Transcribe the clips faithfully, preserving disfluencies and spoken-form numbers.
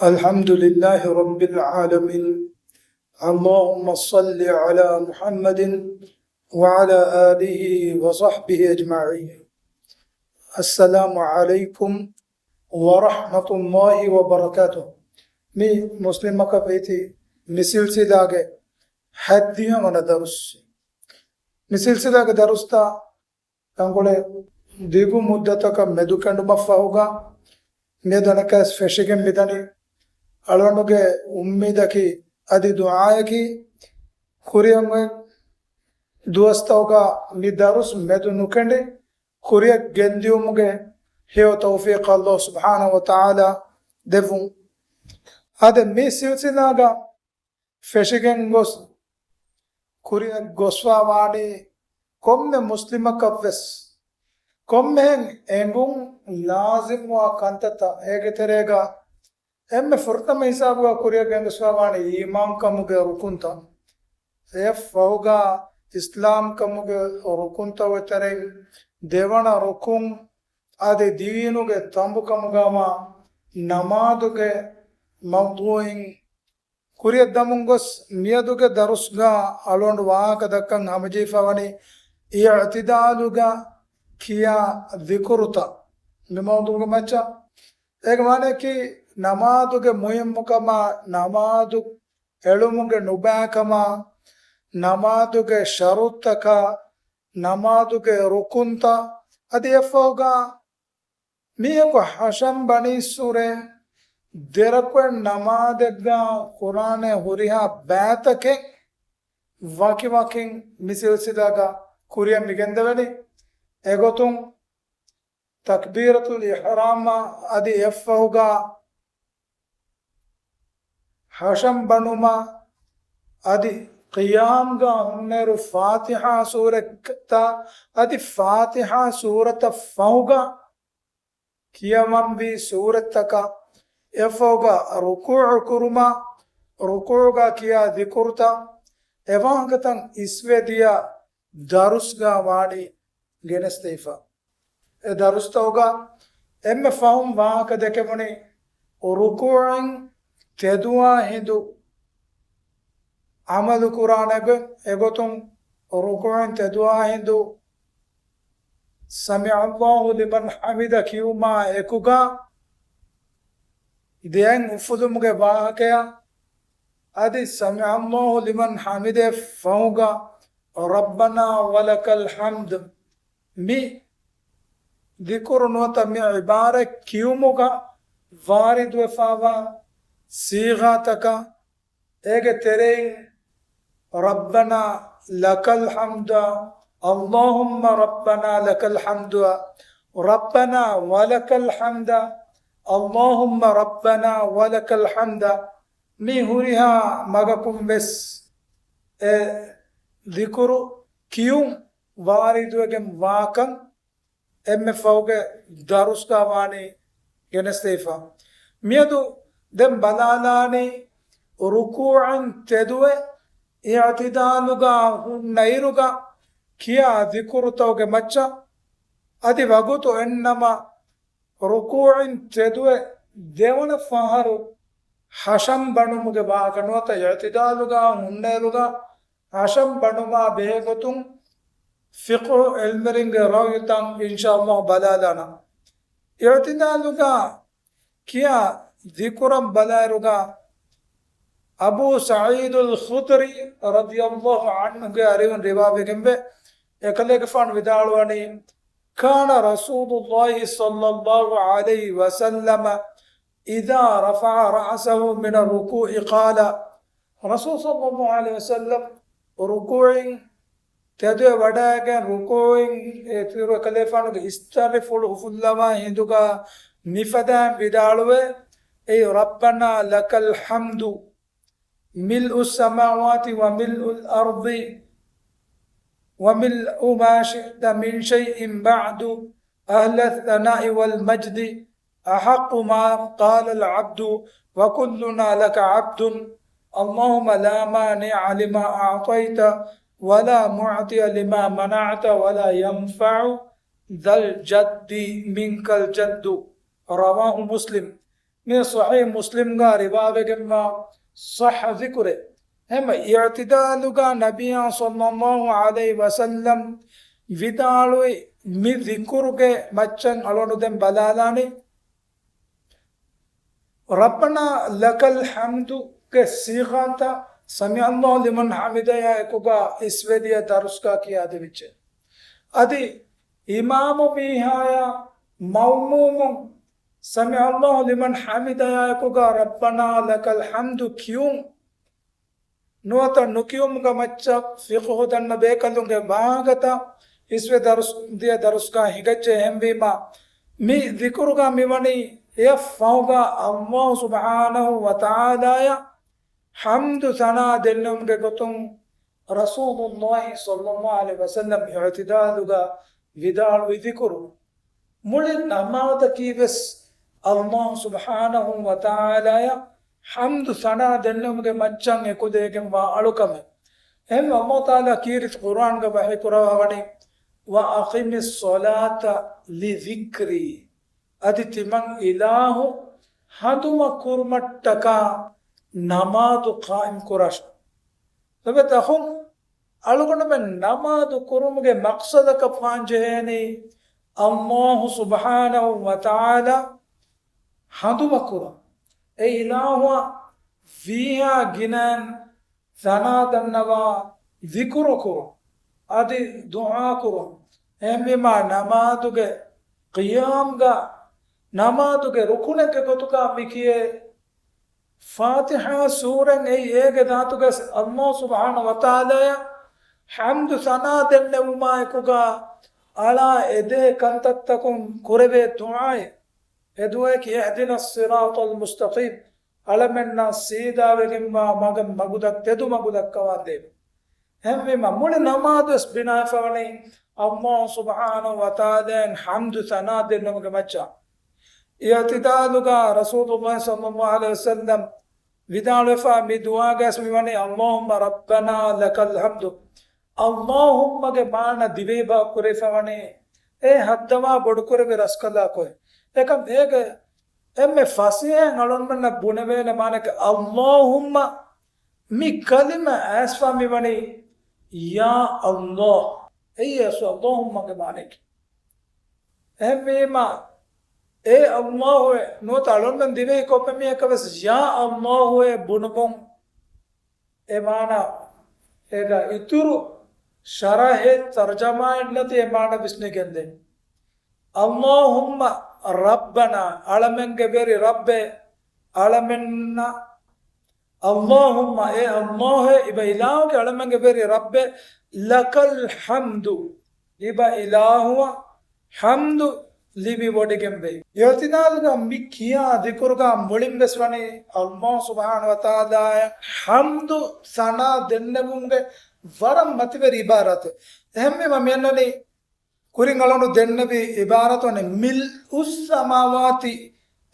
الحمد لله رب العالمين. اللهم صل على محمد وعلى آله وصحبه أجمعين. السلام عليكم ورحمة الله وبركاته. މި މުސްލިމްއަކަށް ވެއްޖެ މި ސިލްސިލާގެ ހަތްދިހަ ވަނަ ދަރުސް. މި ސިލްސިލާގެ ދަރުސްތައް ތަންކޮޅެއް ދިގު މުއްދަތަކަށް މެދުކެނޑުމަށްފަހުގަ، މިއަދު އަނެއްކާވެސް ފެށިގެން މިދަނީ. އަޅުގަނޑުގެ އުއްމީދަކީ އަދި ދުޢާއަކީ، ކުރިއަށް އޮތް ދުވަސްތަކުގަ މި ދަރުސް މެދު ނުކެނޑި، ކުރިއަށް ގެންދިއުމުގެ ހެޔޮ ތައުފީޤު ﷲ ސުބްޙާނަހޫ ވަތަޢާލާ ދެއްވުން. އާދެ، މި ސިލްސިލާގަ ފެށިގެން ގޮސް، ކުރިއަށް ގޮސްފަ ވާނީ ކޮންމެ މުސްލިމަކަށްވެސް ކޮންމެހެން އެނގުން ލާޒިމްވާ ކަންތައްތައް. އޭގެ ތެރޭގަ އެންމެ ފުރަތަމަ ހިސާބުގަ ކުރިއަށް ގެންގޮސްފަ ވާނީ އީމާންކަމުގެ ރުކުންތައް. އެއަށްފަހުގަ އިސްލާމްކަމުގެ ރުކުންތައް ތެރެއިން ދެވަނަ ރުކުން އަދި ދީނުގެ ތަނބުކަމުގަވާ ނަމާދުގެ މައުޟޫޢިން ކުރިއަށް ދަމުން ގޮސް، މިއަދުގެ ދަރުސްގަ އަޅުގަނޑު ވާހަކަ ދައްކަން ހަމަޖެހިފަ ވަނީ އިޢުތިދާލުގަ ކިޔާ ޛިކުރުތައް މި މައުޟޫޢުގެ މައްޗަށް. އޭގެ މާނައަކީ، ނަމާދުގެ މުހިއްމުކަމާ، ނަމާދު އެޅުމުގެ ނުބައިކަމާ، ނަމާދުގެ ޝަރުޠުތަކާ، ނަމާދުގެ ރުކުންތައް، އަދި އެއަށްފަހުގަ މީހަކު ހަށަން ބަނީއްސުރެ ދެރަކުޢަތް ނަމާދެއްގަ ކުރާނެ ހުރިހާ ބައިތަކެއް ވަކިވަކިން މި ސިލްސިލާގަ ކުރިއަށް މިގެންދެވެނީ. އެގޮތުން ތަކްބީރަތުލް އިޙްރާމާ އަދި އެއަށްފަހުގަ ހަށަން ބަނުމާ އަދި ޤިޔާމްގަ ހުންނައިރު ފާތިޙާ ސޫރަތާ އަދި ފާތިޙާ ސޫރަތަށް ފަހުގަ ކިޔަވަންވީ ސޫރަތްތަކާ، އެއަށްފަހުގަ ރުކޫޢު ކުރުމާ، ރުކޫޢުގަ ކިޔާ ޛިކުރުތައް، އެވާހަކަތައް އިސްވެ ދިޔަ ދަރުސްގަ ވާނީ ގެނެސްދެވިފަ. އެ ދަރުސްތަކުގަ އެންމެ ފަހުން ވާހަކަ ދެކެވުނީ ރުކޫޢުން ތެދުވާ ހިނދު ޢަމަލު ކުރާނެ ގޮތް. އެގޮތުން ރުކޫޢުން ތެދުވާ ހިނދު ސަމިޢަﷲ ލިމަން ޙަމިދަ ކިޔުމާ އެކުގަ ދެއަތް އުފުލުމުގެ ވާހަކަޔާ، އަދި ސަމިޢަﷲ ލިމަން ޙަމިދަ ފަހުގަ ރައްބަނާ ވަލަކަލް ޙަމްދު މި ޛިކުރު ނުވަތަ މި ޢިބާރަތް ކިޔުމުގަ ވާރިދުވެފަވާ ޞީޣާތަކަށް، އޭގެ ތެރެއިން ރައްބަނާ ލަކަލް ޙަމްދު، އައްލާހުއްމަ ރައްބަނާ ލަކަލް ޙަމްދު، ރައްބަނާ ވަލަކަލް ޙަމްދު، އައްލާހުއްމަ ރައްބަނާ ވަލަކަލް ޙަމްދު. މި ހުރިހާ މަގަކުން ވެސް އެ ޛިކުރު ކިޔުން ވާރިދުވެގެން ވާކަން އެންމެ ފަހުގެ ދަރުސްގަ ވާނީ ގެނެސްދެވިފަ. މިއަދު ދެން ބަލާލާނީ ރުކޫޢަށް ތެދުވެ އިޢުތިދާލުގަ ހުންނައިރުގަ ކިޔާ ޛިކުރުތަކުގެ މައްޗަށް. އަދި ވަގުތު އެންނަމަ ރުކޫޢަށް ތެދުވެ ދެވަނަ ފަހަރު ހަށަން ބަނުމުގެ ވާހަކަ ނުވަތަ އިޢުތިދާލުގަ ހުންނައިރުގަ ހަށަން ބަނުމާ ބެހޭގޮތުން ފިޤުހު ޢިލްމުވެރިންގެ ރައުޔުތައް އިންޝާﷲ ބަލާލާނަން. އިޢުތިދާލުގަ ކިޔާ ޛިކުރަށް ބަލާއިރުގަ އަބޫ ސަޢީދުލް ޚުދްރީ ރަޟިޔަﷲ ޢަންހުގެ އަރިހުން ރިވާވެގެންވޭ، އެކަލޭގެފާނު ވިދާޅުވަނީ، كان رسول الله صلى الله عليه وسلم إذا رفع رأسه من الركوع قال، ރަސޫލު ޞައްލަﷲ ޢަލައިހި ވަސައްލަމް ރުކޫޢިން ތެދުވެ ވަޑައިގެން، ރުކޫޢިން އެ ތިރު އެކަލޭފާނުގެ އިސްތަށި ފުޅު ހުފުއްލަވާ ހިނދުގަ މިފަދައިން ވިދާޅުވޭ، އެއީ، ربنا لك الحمد ملء السماوات وملء الأرض وملء ما شئت من شيء بعد، أهل الثناء والمجد، أحق ما قال العبد وكلنا لك عبد، اللهم لا مانع لما أعطيت ولا معطي لما منعت ولا ينفع ذا الجد منك الجد. رواه مسلم. މި ޞަޙީޙު މުސްލިމްގަ ރިވާވެގެންވާ ޞައްޙަ ޛިކުރެއް. އެހެންވެ، އިޢުތިދާލުގަ ނަބިއްޔާ ޞައްލައްލާހު ޢަލައިހި ވަސައްލަމް ވިދާޅުވި މި ޛިކުރުގެ މައްޗަށް އަޅުގަނޑު ދެން ބަލާލާނީ. ރައްބަނާ ލަކަލް ޙަމްދުގެ ޞީޣާތައް ސަމިޢަ ﷲ ލިމަން ޙަމިދަޔާ އެކުގަ އިސްވެދިޔަ ދަރުސްގަ ކިޔާދެވިއްޖެ. އަދި އިމާމު މީހާޔާ މައުމޫމުން ސަމިޢަ ﷲ ލިމަން ޙަމިދަޔާ އެކުގަ ރައްބަނާ ލަކަލް ޙަމްދު ކިޔުން ނުވަތަ ނުކިޔުމުގެ މައްޗަށް ފިޤުހު ދަންނަ ބޭކަލުންގެ ވާހަކަތައް އިސްވެ ދަރުސް ދިޔަ ދަރުސްގަ ހިނގައްޖެ. އެހެންވީމަ، މި ޛިކުރުގަ މިވަނީ އެއަށް ފަހުގަ ﷲ ސުބްޙާނަހޫ ވަތަޢާލާޔަށް ޙަމްދު ސަނާ ދެންނެވުމުގެ ގޮތުން ރަސޫލުﷲ ޞައްލައްލާހު ޢަލައިހި ވަސައްލަމް އިޢުތިދާލުގަ ވިދާޅުވި ޛިކުރު. މުޅި ނަމާދަކީވެސް ﷲ ސުބްޙާނަހޫ ވަތަޢާލާޔަށް ޙަމްދު ސަނާ ދެންނެވުމުގެ މައްޗަށް އެކުލެވިގެންވާ އަޅުކަމެއް. އެހެންވެ، ﷲ ތަޢާލާ ކީރިތި ޤުރްއާންގަ ވަޙީ ކުރައްވާވަނީ، "وَأَقِمِ الصَّلَاةَ لِذِكْرِي." އަދި ތިމަން އިލާހު ހަނދުމަ ކުރުމަށްޓަކާ ނަމާދު ޤާއިމް ކުރާށޭ. އެބަ ތަހުން އަޅުގަނޑުމެން ނަމާދު ކުރުމުގެ މަޤްޞަދަކަށް ވާން ޖެހޭނީ ﷲ ސުބްޙާނަހޫ ވަތަޢާލާ ހަނދުމަ ކުރުން. އެ އިލާހުއަށް ވީހާ ގިނައިން ސަނާ ދަންނަވާ، ޛިކުރު ކުރުން، އަދި ދުޢާ ކުރުން. އެހެންވީމާ، ނަމާދުގެ ޤިޔާމްގަ، ނަމާދުގެ ރުކުނެއްގެ ގޮތުގަ މި ކިޔޭ ފާތިޙާ ސޫރަތް އެއީ އޭގެ ޛާތުގަ ﷲ ސުބްޙާނަހޫ ވަތަޢާލާޔަށް ޙަމްދު ސަނާ ދެންނެވުމާ އެކުގަ އަޅާ އެދޭ ކަންތައްތަކުން ކުރެވޭ ދުޢާއެއް. އެ ދުޢާއަކީ، "اهدنا الصراط المستقيم." އަޅަމެންނަށް ސީދާވެގެންވާ މަގަށް މަގު ދައް-، ތެދު މަގު ދައްކަވާ ދޭ. އެހެންވީމަ، މުޅި ނަމާދުވެސް ބިނާވެފަވަނީ ﷲ ސުބްޙާނަހޫ ވަތަޢާލާއަށް ޙަމްދު ސަނާ ދެންނެވުމުގެ މައްޗަށް. އިޢުތިދާލުގަ ރަސޫލުﷲ ޞައްލައްލާހު ޢަލައިހި ވަސައްލަމް ވިދާޅުވެފަ މި ދުޢާގައި މިވަނީ، "اللهم ربنا لك الحمد." އައްލާހުއްމަގެ މާނަ ދިވެހިބަހަށް ކުރެވިފަވަނީ، އޭ ހައްދަވާ ބޮޑުކުރެއްވި ރަސްކަލާކޮއެ. އެކަމް އޭގެ އެންމެ ފަސޭހައިން އަޅުގަނޑުމެންނަށް ބުނެވޭނެ މާނައަކީ، އައްލާހުއްމަ މި ކަލިމަ އައިސްފަ މިވަނީ، ޔާ އައްލާހް. އެއީ އައިސް އައްލާހުއްމަގެ މާނައަކީ. އެހެންވީމަ، އޭ އައްލާހުއޭ، ނުވަތަ އަޅުގަނޑުމެން ދިވެހި ކޮންމެ މީހަކަށް ވެސް ޔާ އައްލާހުއޭ ބުނުމުން، އެ މާނަ އޭގަ އިތުރު ޝަރަޙެއް ތަރްޖަމާއެއް ނެތި އެ މާނަ ވިސްނިގެންދޭ. އައްލާހުއްމަ ރައްބަނާ، އަޅަމެންގެ ވެރި ރައްބޭ، އަޅަމެންނަށް، އައްލާހުއްމަ، އޭ އައްލާހޭ، އިބަ އިލާހުގެ އަޅަމެންގެ ވެރި ރައްބޭ، ލަކަލް ޙަމްދު، އިބަ އިލާހުއަށް ޙަމްދު ލިބިވޮޑިގެންވޭ. އިޢުތިދާލުގަ މި ކިޔާ ޛިކުރުގަ މުޅިން ވެސް ވަނީ އައްލާހު ސުބްޙާނަހު ވަތަޢާލާއަށް ޙަމްދު ސަނާ ދެންނެވުމުގެ ވަރަށް މަތިވެރި ޢިބާރާތެއް. އެހެންވީމަ މިއަންނަނީ ކުރިން އަޅުގަނޑު ދެންނެވި ޢިބާރާތު ވަނީ މިލްއުއްސަމާވާތި،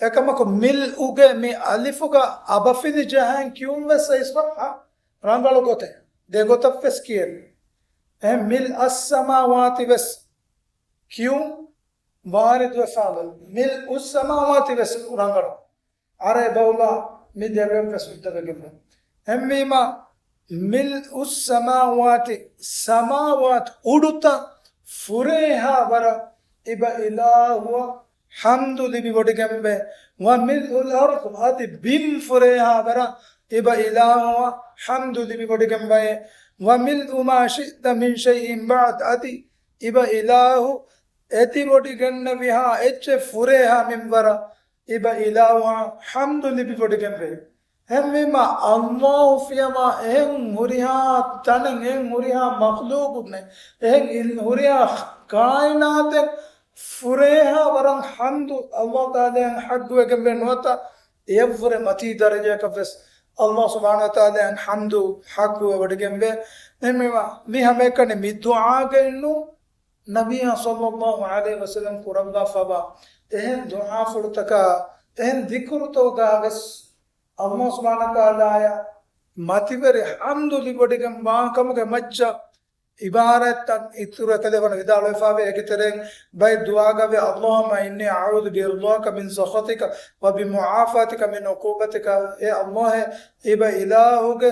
އެކަމަކު މިލްއުގެ މި އަލިފުގަ އަބަފިލި ޖަހަން ކިޔުން ވެސް އައިސްފަ ރަނގަޅު ގޮތެއް، ދެ ގޮތަށް ވެސް ކިޔެވި. އެހެން މިލްއައްސަމާވާތި ވެސް ކިޔުން ވާރިދުވެފާނެ. މިލްއުއްސަމާވާތި ވެސް ރަނގަޅު. ޢަރަބި ބަހުގަ މި ދެވެން ވެސް ހުއްދަވެގެންވޭ. އެހެންވީމަ، މިލްއުއްސަމާވާތި، ސަމާވާތު އުޑުތައް ފުރޭހާ ވަރަށް އިބަ އިލާހުއަށް ޙަމްދު ލިބިވޮޑިގެންވޭ. ވަމިލްއުލް އަރްޟި، އަދި ބިން ފުރޭހާ ވަރަށް އިބަ އިލާހުއަށް ޙަމްދު ލިބިވޮޑިގެންވޭ. ވަމިލްއު މާ ޝިއްތަ މިން ޝައިއިން ބަޢްދު، އަދި އިބަ އިލާހު އެދިވޮޑިގެންނެވިހާ އެއްޗެއް ފުރޭހާ މިންވަރަށް އިބަ އިލާހުއަށް ޙަމްދު ލިބިވޮޑިގެންވޭ. އެހެންވީމަ، އައްލާހު ފިޔަވާ އެހެން ހުރިހާ ތަނެއް، އެހެން ހުރިހާ މަޚްލޫޤުންނެއް، އެހެން އިލް-، ހުރިހާ ކާއިނާތެއް ފުރޭހާ ވަރަށް ޙަމްދު އައްލާހު ތަޢާލާއަށް ޙައްޤުވެގެންވޭ ނުވަތަ އެއަށްވުރެ މަތީ ދަރަޖައަކަށް ވެސް އައްލާހު ސުބްޙާނަހު ވަތަޢާލާއަށް ޙަމްދު ޙައްޤުވެވޮޑިގެންވޭ. އެހެންވީމަ، މި ހަމައެކަނި މި ދުޢާގައިންނު ނަބިއްޔާ ޞައްލައްލާހު ޢަލައިހި ވަސައްލަމް ކުރައްވާފަވާ އެހެން ދުޢާފުޅުތަކާ، އެހެން ޛިކުރުތަކުގަ ވެސް އައްލާހު ސުބްޙާނަހު ވަތަޢާލާއަށް މަތިވެރި ޙަމްދު ލިބިވޮޑިގެންވާ ކަމުގެ މައްޗަށް ޢިބާރާތްތައް އިތުރަށް ކަލޭގެފާނު ވިދާޅުވެފައިވޭ. އޭގެ ތެރެއިން ބައެއް ދުޢާގައި، اللهم إني أعوذ برضاك من سخطك وبمعافاتك من عقوبتك، އޭ ﷲ، އިބަ އިލާހުގެ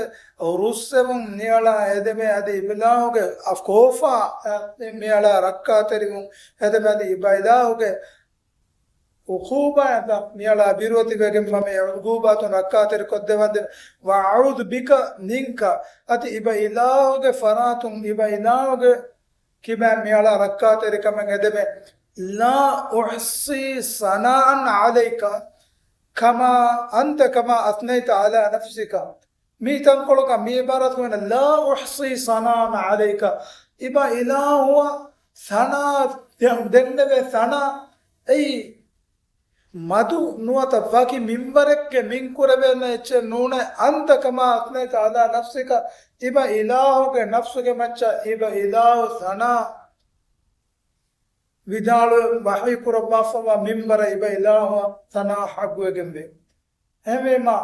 ރުއްސެވުން މިއަޅާ އެދެމޭ، އަދި އިބަ އިލާހުގެ އަ، ކޯފާ، އަ، މިއަޅާ ރައްކާތެރިވުން އެދެމޭ، އަދި އިބަ އިލާހުގެ ޢުޤޫބާތަށް މިއަޅާ ބިރުވެތިވެގެންވާ މި ޢުޤޫބާތުން ރައްކާތެރިކޮށްދެވަންދެވެ. وأعوذ بك منك، އަދި އިބަ އިލާހުގެ ފަރާތުން އިބަ އިލާހުގެ ކިބައިން މިއަޅާ ރައްކާތެރިކަމެއް އެދެމޭ. لا أحصي ثناء عليك كما أنت كما أثنيت على نفسك. މި ތަންކޮޅަކަށް މި ޢިބާރާތުގައި، لا أحصي ثناء عليك، އިބަ އިލާހުއަށް ސަނާ ދެ-، ދެންނެވޭ ސަނާ، އެއީ މަދު ނުވަތަ ވަކި މިންވަރެއްގެ މިން ކުރެވޭނެ އެއްޗެއް ނޫނޭ. أنت كما أثنيت على نفسك، އިބަ އިލާހުގެ ނަފްސުގެ މައްޗަށް އިބަ އިލާހު ސަނާ ވިދާޅުވެ ވަޙީ ކުރައްވާފައިވާ މިންވަރަށް އިބަ އިލާހުއަށް ސަނާ ޙައްޤުވެގެންވޭ. އެހެންވީމާ،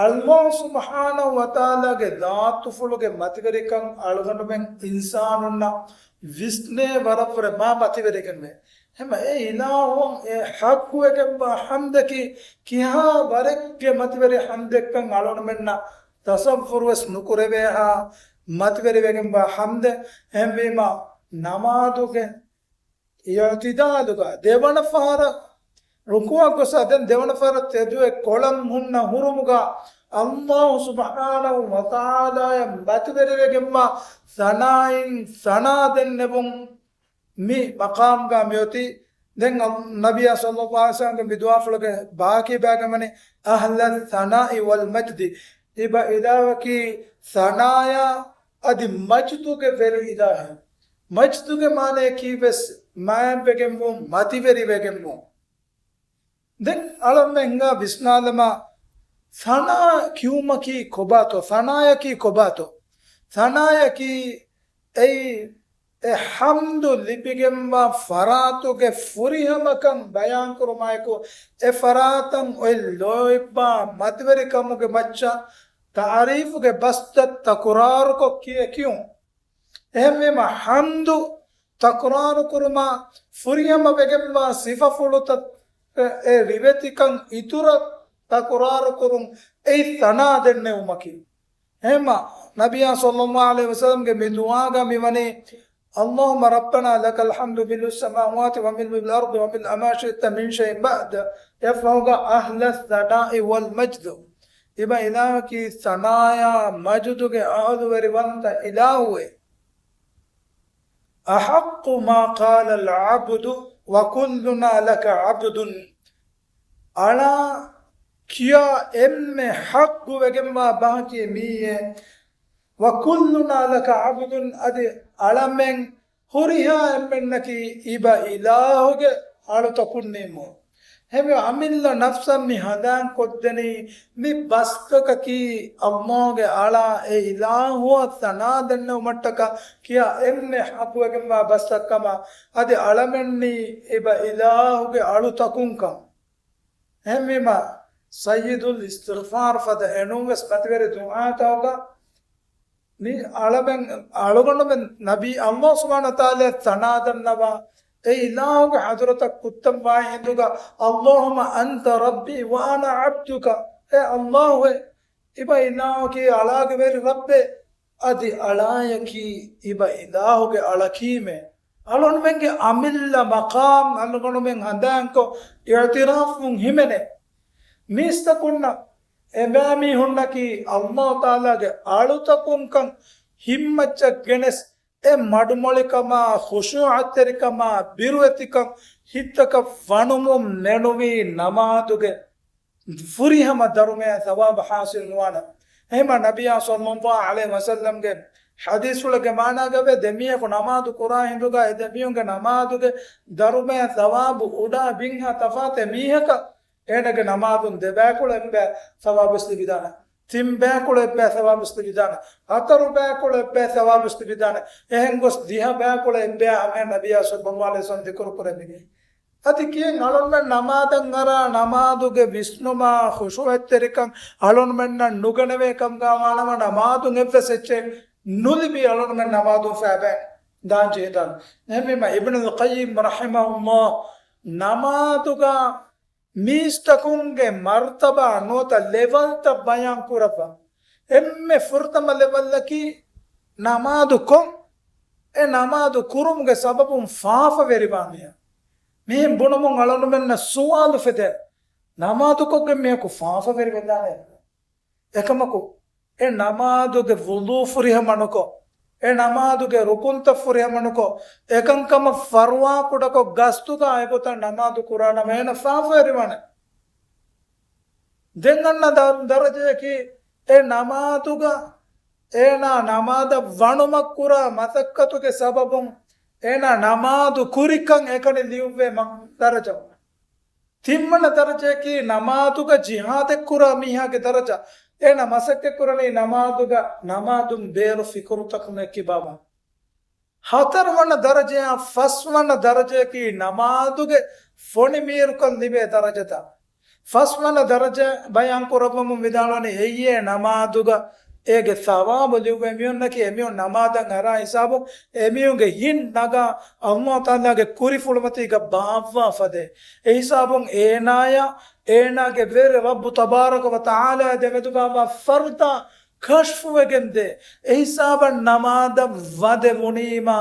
ﷲ ސުބްޙާނަހު ވަތަޢާލާގެ ޛާތުފުޅުގެ މަތިވެރިކަން އަޅުގަނޑުމެން އިންސާނުންނަށް ވިސްނޭ ވަރަށްވުރެ މާ މަތިވެރިގެންވޭ. ހަމަ އެ އިލާހު އެ ޙައްޤުވެގެންވާ ޙަމްދަކީ ކިހާ ވަރެއްގެ މަތިވެރި ޙަމްދެއްކަން އަޅުގަނޑުމެންނަށް ތަޞައްވުރުވެސް ނުކުރެވޭހާ މަތިވެރިވެގެންވާ ޙަމްދެއް. އެހެންވީމާ، ނަމާދުގެ އިޢުތިދާލުގަ ދެވަނަ ފަހަރަށް ރުކޫޢަށް ގޮސް، ދެން ދެވަނަ ފަހަރަށް ތެދުވެ ކޮޅަށް ހުންނަ ހުރުމުގަ ﷲ ސުބްޙާނަހު ވަތަޢާލާއަށް މަތިވެރިވެގެންވާ ސަނާއިން ސަނާ ދެންނެވުން މި މަޤާމުގަ މިއޮތީ. ދެން ނަބިއްޔާ ޞައްލައްލާހު ޢަލައިހި ވަސައްލަމްގެ މި ދުޢާފުޅުގެ ބާކީ ބައިގަ ވަނީ، أهل الثناء والمجد، އިބަ އިލާހަކީ ސަނާޔާ އަދި މަޖްދުގެ ވެރި އިލާހެއް. މަޖްދުގެ މާނަޔަކީ ވެސް މާތްވެގެންވުން، މަތިވެރިވެގެންވުން. ދެން އަޅަމެން ހިނގާ ވިސްނާލަމާ، ސަނާ ކިޔުމަކީ ކޮބާތޯ؟ ސަނާޔަކީ ކޮބާތޯ؟ ސަނާޔަކީ އެއީ އެ ޙަމްދު ލިބިގެންވާ ފަރާތުގެ ފުރިހަމަކަން ބަޔާންކުރުމާއެކު، އެ ފަރާތަށް އޮތް ލޯތްބާ މަތިވެރިކަމުގެ މައްޗަށް ތަޢުރީފުގެ ބަސްތައް ތަކުރާރުކޮށް ކިޔެ ކިޔުން. އެހެންވީމަ، ޙަމްދު ތަކުރާރުކުރުމާ، ފުރިހަމަވެގެންވާ ސިފަފުޅުތައް އެ ރިވެތިކަން އިތުރަށް ތަކުރާރުކުރުން އެއީ ސަނާ ދެންނެވުމަކީ. އެހެންމަ، ނަބިއްޔާ ޞައްލައްލާހު ޢަލައިހި ވަސައްލަމްގެ މި ދުޢާގަ މިވަނީ، اللهم ربنا لك الحمد ملء السماوات وملء الأرض وملء ما شئت من شيء بعد. އެއަށްފަހުގަ أهل الثناء والمجد. އިބަ އިލާހަކީ ސަނާޔާ މަޖުދުގެ އަހުލުވެރިވަންތަ އިލާހުއޭ. أحق ما قال العبد وكلنا لك عبد. އަޅާ ކިޔާ އެންމެ ޙައްޤުވެގެންވާ ބަހަކީ މިއީއޭ. وكلنا لك عبد، އަދި އަޅަމެން ހުރިހާ އެންމެންނަކީ އިބަ އިލާހުގެ އަޅުތަކުންނީމު. ހެވި އަމިއްލަ ނަފްސަށް މި ހަނދާން ކޮށްދެނީ، މި ބަސްތަކަކީ ﷲގެ އަޅާ އެ އިލާހުއަށް ސަނާ ދެންނެވުމަށްޓަކާ ކިޔާ އެންމެ ޙައްޤުވެގެންވާ ބަސްތައްކަމަށް، އަދި އަޅަމެންނީ އިބަ އިލާހުގެ އަޅުތަކުންކަން. އެހެންވީމަ، ސައްޔިދުލް އިސްތިޣްފާރު ފަދަ އެނޫންވެސް މަތިވެރި ދުޢާތަކުގަ، މި އަޅަމެން، އަޅުގަނޑުމެން ނަބީ ﷲ ސުބްޙާނަހު ވަތަޢާލާ ސަނާ ދަންނަވާ، އެ އިލާހުގެ ޙަޟްރަތަށް ކުއްތަންވާ ހިނދުގަ، اللهم أنت ربي وأنا عبدك، އޭ ﷲ އޭ، އިބަ އިލާހަކީ އަޅާގެ ވެރި ރައްބޭ، އަދި އަޅާޔަކީ އިބަ އިލާހުގެ އަޅަކީމޭ. އަޅުގަނޑުމެންގެ އަމިއްލަ މަޤާމް އަޅުގަނޑުމެން ހަނދާންކޮށް އިޢުތިރާފުން ހިމެނޭ. މީސްތަކުންނަށް އެބައިމީހުންނަކީ ﷲ ތަޢާލާގެ އަޅުތަކުންކަން ހިތްމައްޗަށް ގެނެސް، އެ މަޑުމޮޅިކަމާ، ޚުޝޫޢަތްތެރިކަމާ، ބިރުވެތިކަން ހިތަކަށް ވަނުމުން މެނުވީ ނަމާދުގެ ފުރިހަމަ ދަރުމަޔާ ސަވާބު ޙާޞިލު ނުވާނެ. އެހެންމަ ނަބިއްޔާ ޞައްލައްލާހު ޢަލައިހި ވަސައްލަމްގެ ޙަދީޘްފުޅެއްގެ މާނާގަވޭ، ދެމީހަކު ނަމާދު ކުރާ ހިނދުގަ އެ ދެމީހުންގެ ނަމާދުގެ ދަރުމަޔާ ސަވާބު އުޑާ ބިންހާ ތަފާތެއް މީހަކަށް އޭނަގެ ނަމާދުން ދެބައިކުޅަ އެއްބައި ސަވާބުވެސް ލިބިދާނެ. ތިން ބައިކުޅަ އެއްބައި ސަވާބުވެސް ލިބިދާނެ. ހަތަރު ބައިކުޅަ އެއްބައި ސަވާބުވެސް ލިބިދާނެ. އެހެން ގޮސް ދިހަ ބައިކުޅަ އެއްބައި ހަމަޔަށް ނަބިއްޔާ ޞައްލައްލާހު ޢަލައިހި ވަސައްލަމް ޛިކުރު ކުރެއްވިގެން. އަދި ކިޔެން އަޅުންމެން ނަމާދަށް އަރާ ނަމާދުގެ ވިސްނުމާ ޚުޝޫޢަތްތެރިކަން އަޅުންމެންނަށް ނުގަނެވޭ ކަމުގަ ވާނަމަ ނަމާދުން އެއްވެސް އެއްޗެއް ނުލިބި އަޅުންމެން ނަމާދުން ފައިބައި ދާން ޖެހިދާނެ. އެހެންވީމަ އިބްނުލް ޤައްޔިމް ރަޙިމަހުﷲ ނަމާދުގަ މީސްތަކުންގެ މަރުތަބާ ނުވަތަ ލެވަލްތައް ބަޔާން ކުރައްވާ. އެންމެ ފުރަތަމަ ލެވަލްއަކީ ނަމާދު ކޮށް، އެ ނަމާދު ކުރުމުގެ ސަބަބުން ފާފަވެރިވާ މީހާ. މިހެން ބުނުމުން އަޅުންމެންނަށް ސުވާލު ފެދޭ، ނަމާދުކޮށްގެން މީހަކު ފާފަވެރި ވެދާނެ؟ އެކަމަކު، އެ ނަމާދުގެ ވުޟޫ ފުރިހަމަނުކޮށް، އެ ނަމާދުގެ ރުކުންތައް ފުރިހަމަނުކޮށް، އެކަންކަމަށް ފަރުވާކުޑަކޮށް ގަސްތުގަ އެގޮތަށް ނަމާދު ކުރާނަމަ އޭނަ ފާފަވެރިވާނެ. ދެން އަންނަ ދަ-، ދަރަޖަޔަކީ، އެ ނަމާދުގަ އޭނާ ނަމާދަށް ވަނުމަށް ކުރާ މަސައްކަތުގެ ސަބަބުން އޭނާ ނަމާދު ކުރިކަން އެކަނި ލިޔުއްވޭ މަ-، ދަރަޖަ. ތިންވަނަ ދަރަޖަޔަކީ ނަމާދުގަ ޖިހާދެއް ކުރާ މީހާގެ ދަރަޖަ. އޭނަ މަސައްކަތް ކުރަނީ ނަމާދުގަ ނަމާދުން ބޭރު ފިކުރުތަކުން އެއްކިބާވާ. ހަތަރުވަނަ ދަރަޖަޔާ ފަސްވަނަ ދަރަޖަޔަކީ ނަމާދުގެ ފޮނި މީރުކަން ލިބޭ ދަރަޖަތައް. ފަސްވަނަ ދަރަޖަ ބަޔާން ކުރައްވަމުން ވިދާޅުވަނީ އެއީ ނަމާދުގަ އޭގެ ސަވާބު ލިޔުއްވޭ މީހުންނަކީ އެމީހުން ނަމާދަށް އަރާ ހިސާބުން އެމީހުންގެ ހިތް ނަގާ އައްލާހު ތަޢާލާގެ ކުރިފުޅުމަތީގަ ބާއްވާ ފަދައިން. އެހިސާބުން އޭނާޔާ އޭނާގެ ވެރި ރައްބު ތަބާރަކަ ވަ ތަޢާލާ ދެމެދުގަވާ ފަރުދާ ކަޝްފުވެގެންދޭ. އެހިސާބަށް ނަމާދަށް ވަދެވުނީމާ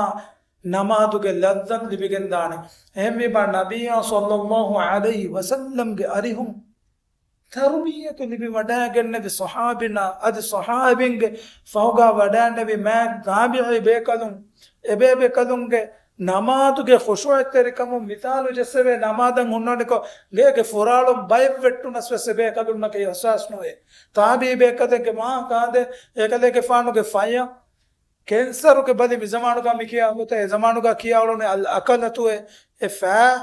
ނަމާދުގެ ލައްޒަތު ލިބިގެންދާނެ. އެހެންވީމާ ނަބިއްޔާ ޞައްލައްލާހު ޢަލައިހި ވަސައްލަމްގެ އަރިހުން ތަރުބިއްޔަތު ލިބި ވަޑައިގެންނެވި ޞަޙާބީންނާ އަދި ޞަޙާބީންގެ ފަހުގާ ވަޑައިންނެވި މާތް ތާބިޢީ ބޭކަލުން، އެބޭބޭކަލުންގެ ނަމާދުގެ ޚުޝޫޢަތްތެރިކަމުން މިސާލު ޖެއްސެވޭ، ނަމާދަށް ހުންނަނިކޮށް ގޭގެ ފުރާޅުން ބައެއް ވެއްޓުނަސް ވެސް އެބޭކަލުންނަކަށް އިޙްސާސް ނުވޭ. ތާބިޢީ ބޭކަލެއްގެ މާ ކާދެ، އެކަލޭގެފާނުގެ ފަޔަށް ކެންސަރުގެ ބަލި މިޒަމާނުގަ މި ކިޔާ ގޮތަށް އެ ޒަމާނުގަ ކިޔާ އުޅުނު އަލް އަކަލަތު އެ، އެ ފައި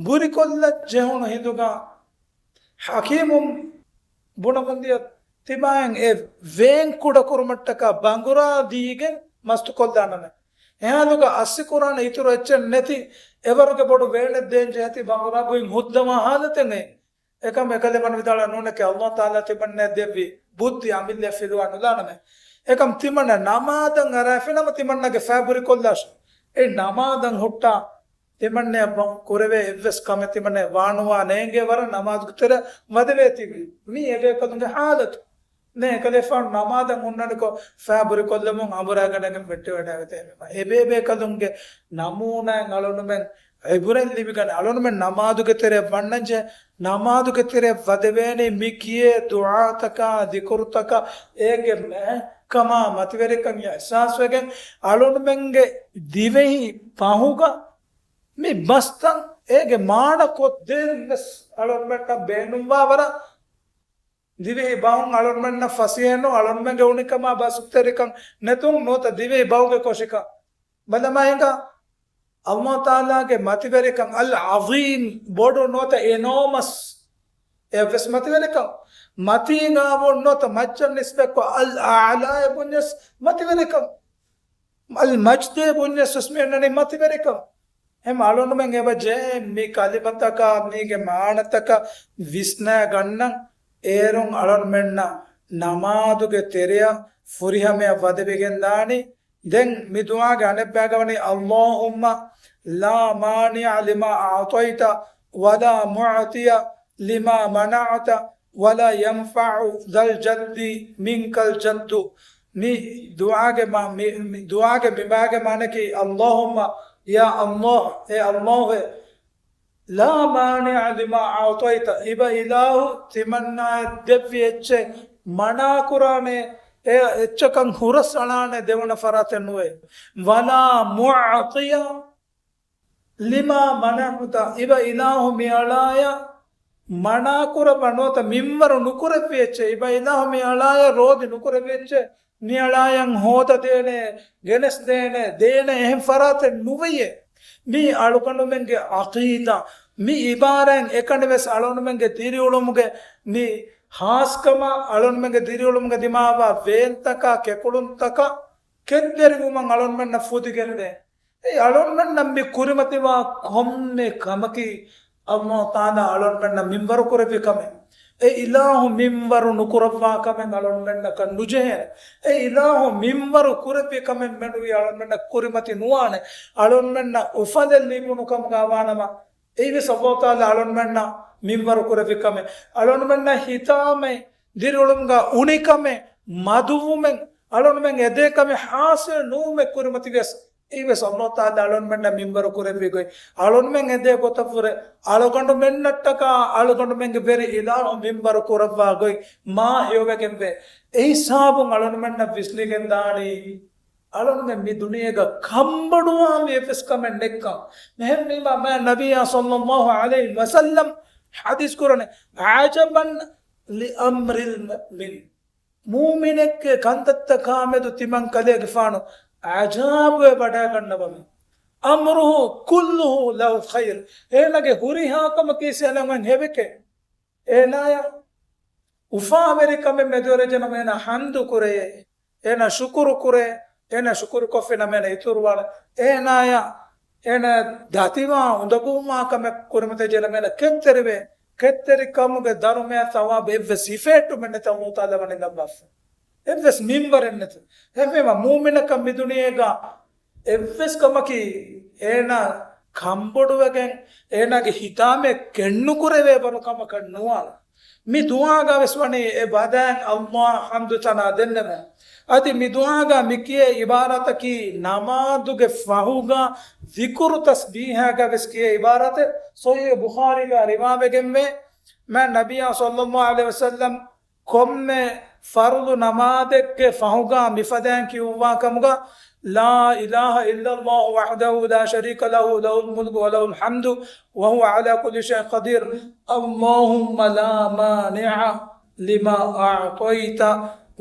ބުރިކޮށްލަ ޖެހުނު ހިނދުގަ ޙަކީމުން ބުނަމުންދިޔަ ތިމާއިން އެ ވޭން ކުޑަކުރުމަށްޓަކާ ބަނގުރާ ދީގެން މަސްތުކޮށްލާނަމޭ. އެހާލުގަ އައްސިކުރާނެ އިތުރު އެއްޗެއް ނެތި އެވަރުގެ ބޮޑު ވޭނެއް ދޭން ޖެހޭތީ ބަނގުރާ ބުއިން ހުއްދަވާ ހާލަތެއް ނެތް. އެކަމް އެކަލޭ ވަން ވިދާޅާ ނޫނެކޭ އައްލާހު ތަޢާލާ ތިމަންނައަށް ދެއްވި ބުއްދި އަމިއްލައަށް ފިލުވާ ނުލާނަމޭ. އެކަމް ތިމަންނަ ނަމާދަށް އަރާފިނަމަ ތިމަންނަގެ ފައި ބުރިކޮށްލާށޭ. އެ ނަމާދަށް ހުއްޓާ ތިމަންނައަށް ކުރެވޭ އެއްވެސް ކަމެއް ތިމަންނައަށް ވާނުވާ ނޭނގޭ ވަރަށް ނަމާދުގެ ތެރެއަށް ވަދެވޭތީވެ. މީ އެބޭކަލުންގެ ޙާލަތު. ނޭ އެކަލޭފާނު ނަމާދަށް ހުންނަނިކޮށް ފައި ބުރިކޮށްލަމުން އަނބުރާގަނެގެން ވެއްޓިވަޑައިގަތޭ. އެބޭބޭކަލުންގެ ނަމޫނާއެއް އަޅުނުމެން އިބުރަތް ލިބިގަނެ. އަޅުނުމެން ނަމާދުގެ ތެރެއަށް ވަންނަންޖެހޭ، ނަމާދުގެ ތެރެއަށް ވަދެވޭނީ މި ކިޔޭ ދުޢާތަކާ، ޛިކުރުތަކާ، އޭގެ މެހެއްކަމާ، މަތިވެރިކަން އިޙްސާސްވެގެން، އަޅުނުމެންގެ ދިވެހި ބަހުގަ މި ބަސްތައް އޭގެ މާނަ ކޮށްދޭން ވެސް އަޅުނުމެންނަށް ބޭނުންވާ ވަރަށް ދިވެހި ބަހުން އަޅުންމެންނަށް ފަސޭހަނު، އަޅުންމެންގެ އުނިކަމާ ބަސްތެރިކަން ނެތުން ނުވަތަ ދިވެހި ބަހުގެ ކޮށިކަން. ބަލަމާ ހިނގާ، އައްލާހު ތަޢާލާގެ މަތިވެރިކަން އަލް ޢަޒީމް، ބޮޑު ނުވަތަ އެނޯމަސް އެއްވެސް މަތިވެރިކަން. މަތީގާވުން ނުވަތަ މައްޗަށް ނިސްބަތްކޮށް އަލް އަޢްލާ އެ ބުންޏަސް މަތިވެރިކަން. އަލް މަޖްދޭ ބުންޏަސް ވެސް މި އަންނަނީ މަތިވެރިކަން. އެހެން އަޅުނުމެން އެބަ ޖެހޭ މި ކަލިމަތަކާ މީގެ މާނަތަކަށް ވިސްނައިގަންނަން. އޭރުން އަޅުންމެންނަށް ނަމާދުގެ ތެރެއަށް ފުރިހަމަޔަށް ވަދެވިގެންދާނީ. ދެން މި ދުޢާގެ އަނެއްބައިގަ ވަނީ، اللهم لا مانع لما أعطيت ولا معطي لما منعت ولا ينفع ذا الجد منك الجد. މި ދުޢާގެ މާ-، މި، މި ދުޢާގެ މި ބައިގެ މާނައަކީ، اللهم، ޔާ އައްލާހު، އޭ އައްލާހުއޭ، لا مانع لما أعطيت، އިބަ އިލާހު ތިމަންނާއަށް ދެއްވި އެއްޗެއް މަނާކުރާނެ، އެ އެއްޗަކަށް ހުރަސްއަޅާނެ ދެވުނަ ފަރާތެއް ނުވޭ. ولا معطي لما منعت، އިބަ އިލާހު މިއަޅާޔަށް މަނާކުރައްވާ ނުވަތަ މިންވަރު ނުކުރެއްވި އެއްޗެއް، އިބަ އިލާހު މިއަޅާޔަށް ރޯދި ނުކުރެއްވި އެއްޗެއް، މިއަޅާޔަށް ހޯދަދޭނެ، ގެނެސްދޭނެ، ދޭނެ އެހެން ފަރާތެއް ނުވެޔޭ. މީ އަޅުގަނޑުމެންގެ ޢަޤީދާ. މި ޢިބާރާތް އެކަނިވެސް އަޅުގަނޑުމެންގެ ދިރިއުޅުމުގެ މި ހާސްކަމާ، އަޅުގަނޑުމެންގެ ދިރިއުޅުމުގެ ދިމާވާ ވޭންތަކާ ކެކުޅުންތަކާ ކެތްދެރިވުމަށް އަޅުގަނޑުމެންނަށް ފުދިގެންދޭ. އެއީ އަޅުގަނޑުމެންނަށް މި ކުރިމަތިވާ ކޮންމެ ކަމަކީ އައްލާހު ތަޢާލާ އަޅުގަނޑުމެންނަށް މިންވަރު ކުރެއްވި ކަމެއް. އެ އިލާހު މިންވަރު ނުކުރައްވާ ކަމެއް އަޅުންމެންނަކަށް ނުޖެހޭނެ. އެ އިލާހު މިންވަރު ކުރެއްވި ކަމެއް މެނުވީ އަޅުންމެންނަށް ކުރިމަތި ނުވާނެ. އަޅުންމެންނަށް އުފަލެއް ލިބުނު ކަމުގަ ވާނަމަ، އެއީވެސް އައްލާހު ތަޢާލާ އަޅުންމެންނަށް މިންވަރު ކުރެއްވި ކަމެއް. އަޅުންމެންނަށް ހިތާމައެއް، ދިރިއުޅުމުގަ އުނިކަމެއް، މަދުވުމެއް، އަޅުންމެން އެދޭ ކަމެއް ޙާޞިލް ނުވުމެއް ކުރިމަތިވިޔަސް، އެއީވެސް އައްލާހު ތަޢާލާ އަޅުންމެންނަށް މިންވަރު ކުރެއްވި ގޮތް. އަޅުންމެން އެދޭ ގޮތަށްވުރެ އަޅުގަނޑުމެންނަށްޓަކާ އަޅުގަނޑުމެންގެ ވެރި އިލާހު މިންވަރު ކުރައްވާ ގޮތް މާ ހެޔޮވެގެންވޭ. އެ ހިސާބުން އަޅުންމެންނަށް ވިސްނިގެންދާނީ، އަޅުންމެން މި ދުނިޔޭގަ ކަންބޮޑުވާން އެއްވެސް ކަމެއް ނެތްކަން. މިހެންވީމާ މާތް ނަބިއްޔާ ޞައްލައްލާހު ޢަލައިހި ވަސައްލަމް ޙަދީޘް ކުރަނީ، "ޢަޖަބަން ލިއަމްރިލް މުއުމިން." މުއުމިނެއްގެ ކަންތައްތަކާ މެދު ތިމަން ކަލޭގެފާނު ޢަޖާބުވެ ވަޑައިގަންނަވަމު. "އަމްރުހު ކުއްލުހު ލަހު ޚައިރް." އޭނާގެ ހުރިހާ ކަމަކީ ސިޔަލަނގަން ހެވެކޭ. އޭނާޔަށް އުފާވެރިކަމެއް މެދުވެރިވެއްޖެނަމަ އޭނާ ޙަމްދު ކުރޭ، އޭނާ ޝުކުރު ކުރޭ، އޭނާ ޝުކުރު ކޮށްފިނަމަ އޭނާ އިތުރުވާނެ. އޭނާޔަށް އޭނާ ދަތިވާ އުނދަގޫވާ ކަމެއް ކުރިމަތިވެއްޖެނަމަ އޭނާ ކެތްތެރިވޭ. ކެތްތެރިކަމުގެ ދަރުމަޔާ ޘަވާބު އެއްވެސް ހިފޭއްޓުމެއް ނެތި އައްލާހު ތަޢާލާ ވަނީ ލައްވާފަ. އެއްވެސް މިންވަރެއް ނެތި. އެހެންވީމަ މުއުމިނަކަށް މި ދުނިޔޭގަ އެއްވެސް ކަމަކީ އޭނާ ކަންބޮޑުވެގެން އޭނާގެ ހިތާމައެއް ކެއްނުކުރެވޭ ވަރު ކަމަކަށް ނުވާނެ. މި ދުޢާގަ ވެސް ވަނީ އެ ވަދާން އައްލާހަށް ޙަމްދު ސަނާ ދެންނެވުން. އަދި މި ދުޢާގަ މި ކިޔޭ ޢިބާރާތަކީ ނަމާދުގެ ފަހުގަ ޛިކުރު ތަސްބީޙާގަ ވެސް ކިޔޭ ޢިބާރާތެއް. ޞަޙީޙު ބުޚާރީގަ ރިވާވެގެންވޭ. މާތް ނަބިއްޔާ ޞައްލައްލާހު ޢަލައިހި ވަސައްލަމް ކޮންމެ ފަރުޟު ނަމާދެއްގެ ފަހުގަ މިފަދައިން ކިޔުއްވާ ކަމުގަ، "لا إله إلا الله وحده لا شريك له، له الملك وله الحمد وهو على كل شيء قدير، اللهم لا مانع لما أعطيت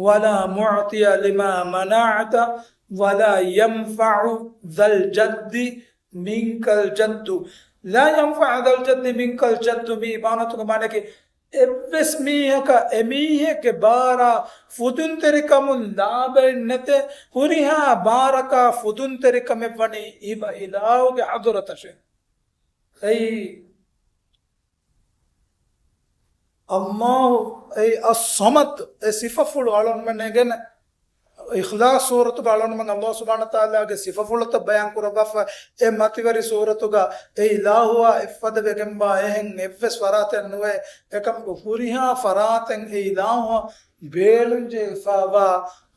ولا معطي لما منعت ولا ينفع ذا الجد منك الجد، لا ينفع ذا الجد منك الجد" މި ޢިބާރާތުގެ މާނައަކީ، އެއްވެސް މީހަކަށް އެމީހެއްގެ ބާރާ ފުދުންތެރިކަމުން ލާބައެއް ނެތޭ، ހުރިހާ ބާރަކާ ފުދުންތެރިކަމެއް ވަނީ އިބަ އިލާހުގެ ޙަޟުރަތަށޭ. އެއީ އައްލާހު، އެއީ އައްޞަމަދު، އެ ސިފަފުޅު އަޅުންމެން އެނގޭނެ. އިޚްލާޞް ސޫރަތުގަ އަޅުންމެން އައްލާހު ސުބްޙާނަހޫ ވަތަޢާލާގެ ސިފަފުޅުތައް ބަޔާން ކުރައްވާފަ، އެ މަތިވެރި ސޫރަތުގަ އެ އިލާހުއާ އެއްފަދަ ވެގެންވާ އެހެން އެއްވެސް ފަރާތެއް ނުވޭ. އެކަމަކު ހުރިހާ ފަރާތެއް އެ އިލާހުއަށް ބޭނުންޖެހިފައިވާ،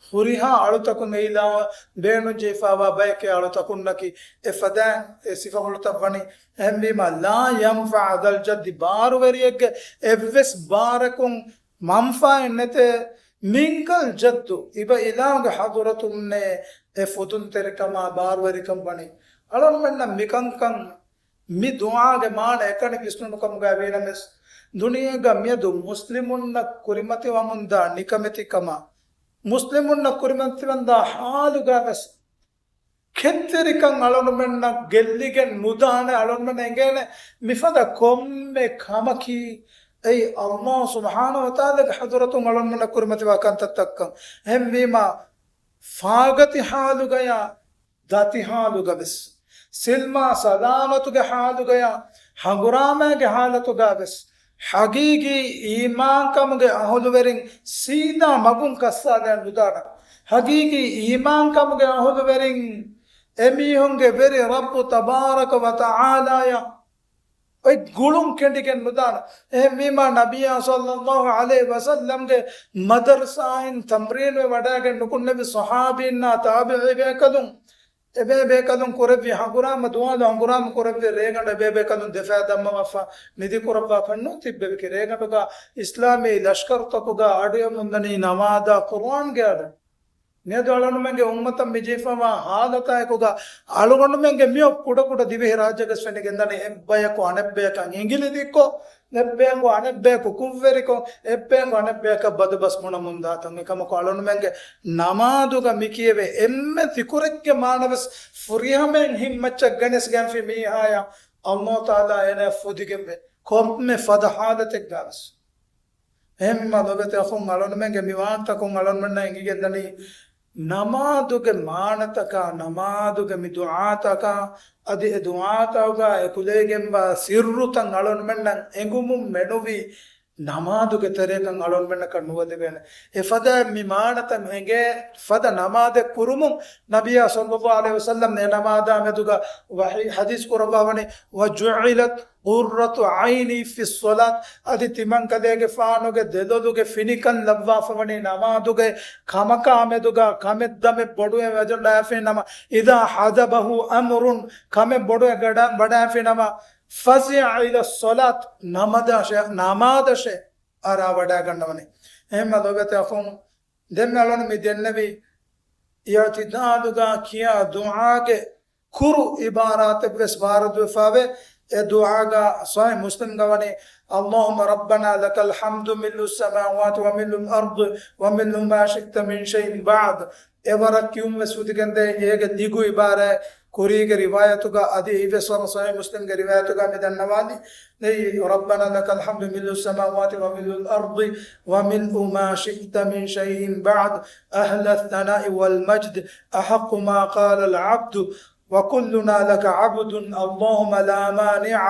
ހުރިހާ އަޅުތަކުން އެ އިލާހުއަށް ބޭނުންޖެހިފައިވާ ބަޔެކޭ އަޅުތަކުންނަކީ. އެ ފަދައިން އެ ސިފަފުޅުތައް ވަނީ. އެހެންވީމަ، لا ينفع ذا الجد، ބާރުވެރިއެއްގެ އެއްވެސް ބާރަކުން މަންފާއެއް ނެތޭ، منك الجد، އިބަ އިލާހުގެ ޙަޟުރަތުންނޭ އެ ފުދުންތެރިކަމާ ބާރުވެރިކަން ވަނީ. އަޅުންމެންނަށް މިކަންކަން މި ދުޢާގެ މާނަ އެކަނި ވިސްނުނުކަމުގައި ވީނަމަވެސް، ދުނިޔޭގަ މިއަދު މުސްލިމުންނަށް ކުރިމަތިވަމުންދާ ނިކަމެތިކަމާ، މުސްލިމުންނަށް ކުރިމަތިވަންދާ ޙާލުގައިވެސް، ކެތްތެރިކަން އަޅުންމެންނަށް ގެއްލިގެން ނުދާނެ. އަޅުންމެން އެނގޭނެ މިފަދަ ކޮންމެ ކަމަކީ އެއީ އައްލާހު ސުބްޙާނަހޫ ވަތަޢާލާގެ ޙަޟުރަތުން އަޅުންމެންނަށް ކުރިމަތިވާ ކަންތައްތައްކަން. އެހެންވީމާ، ފާގަތި ޙާލުގަޔާ ދަތި ޙާލުގަވެސް، ސިލްމާ ސަލާމަތުގެ ޙާލުގަޔާ ހަނގުރާމައިގެ ޙާލަތުގަވެސް، ޙަޤީޤީ އީމާންކަމުގެ އަހުލުވެރިން ސީދާ މަގުން ކައްސާލައި ނުދާނަ. ޙަޤީޤީ އީމާންކަމުގެ އަހުލުވެރިން އެމީހުންގެ ވެރި ރައްބު ތަބާރަކަ ވަތަޢާލާޔަށް އޮތް ގުޅުން ކެނޑިގެން ނުދާނަ. އެހެންވީމާ، ނަބިއްޔާ ޞައްލައްލާހު ޢަލައިހި ވަސައްލަމްގެ މަދަރުސާއިން ތަމްރީނުވެ ވަޑައިގެން ނުކުންނެވި ޞަޙާބީންނާ ތާބިޢީ ބޭކަލުން، އެބޭ ބޭކަލުން ކުރެއްވި ހަނގުރާމަ ދުޢާލު ހަނގުރާމަ ކުރެއްވި ރޭގަނޑު އެބޭ ބޭކަލުން ދެފައި ދަންމަވާފަ ނިދި ކުރައްވާފަ ނުތިއްބެވިކި ރޭގަނޑުގަ އިސްލާމީ ލަޝްކަރުތަކުގަ އަޑުއެމުންދަނީ ނަމާދާ ޤުރުއާންގެ އަޑު. މިއަދު އަޅުގަނޑުމެންގެ އުއްމަތަށް މި ޖެހިފައިވާ ހާލަތާއެކުގަ އަޅުގަނޑުމެންގެ މިއޮއް ކުޑަކުޑަ ދިވެހި ރާއްޖޭގަސް ފެނިގެންދަނީ އެއްބަޔަކު އަނެއްބަޔަކަށް އިނގިލި ދިއްކޮށް، އެއްބަޔަކު އަނެއްބަޔަކު ކުށްވެރިކޮށް، އެއްބަޔަކު އަނެއްބަޔަކަށް ބަދުބަސް ބުނަމުންދާތަން. އެކަމަކު އަޅުނުމެންގެ ނަމާދުގަ މި ކިޔެވޭ އެންމެ ޛިކުރެއްގެ މާނަވެސް ފުރިހަމައިން ހިތްމައްޗަށް ގެނެސްގެންފި މީހާޔަށް އައްލާހު ތަޢާލާ އޭނަޔަށް ފުދިގެންވޭ ކޮންމެ ފަދަ ޙާލަތެއްގަވެސް. އެހެންމަ ލޮބެތި އަޚުން އަޅުނުމެންގެ މި ވާހަކަތަކުން އަޅުނުމެންނަށް އެނގިގެންދަނީ، ނަމާދުގެ މާނަތަކާ، ނަމާދުގެ މި ދުޢާތަކާ، އަދި އެ ދުޢާތަކުގަ އެކުލެވިގެންވާ ސިއްރުތައް އަޅުނުމެންނަށް އެނގުމުން މެނުވީ، ނަމާދުގެ ތެރޭގަ އަޅުންމެންނަކަށް ނުވެލެވޭނެ. އެފަދަ މި މާނަތައް އެނގޭ ފަދަ ނަމާދެއް ކުރުމުން ނަބިއްޔާ ޞައްލައްލާހު ޢަލައިހި ވަސައްލަމް އެ ނަމާދާ މެދުގަ ވަޙީ ޙަދީޘް ކުރައްވާވަނީ، "وجعلت قرة عيني في الصلاة." އަދި ތިމަންކަލޭގެފާނުގެ ދެލޮލުގެ ފިނިކަން ލައްވާފަވަނީ ނަމާދުގައި ކަމަކާ މެދުގަ ކަމެއް ދަމެއް ބޮޑުވެ ވަޑައިފި ނަމަ، "إذا حضبه أمر" ކަމެއް ބޮޑުވެ ގަޑަ-، ވަޑައިފި ނަމަ، "فزع إلى الصلاة" ނަމާދަށޭ، ނަމާދަށޭ އަރާ ވަޑައިގަންނަވަނީ. އެހެންމަ ލޯބިވެތި އަޚުން، ދެން އަޅުން މި ދެންނެވީ އިޢުތިދާލުގަ ކިޔާ ދުޢާގެ ކުރު ޢިބާރާތެއްވެސް ވާރިދުވެފަވޭ. އެ ދުޢާގަ ޞަޙީޙު މުސްލިމްގަ ވަނީ، "اللهم ربنا لك الحمد ملء السماوات وملء الأرض وملء ما شئت من شيء بعد." އެވަރަށް ކިޔުން ވެސް ފުދިގެންދޭ. އޭގެ ދިގު ޢިބާރާތް ކުރީގެ ރިވާޔަތުގަ އަދި އެއީވެސް ވަރަށް ޞަޙީޙު މުސްލިމްގެ ރިވާޔަތުގަ މި ދަންނަވާލީ. އެއީ، "ربنا لك الحمد ملء السماوات وملء الأرض وملء ما شئت من شيء بعد، أهل الثناء والمجد، أحق ما قال العبد، وكلنا لك عبد، اللهم لا مانع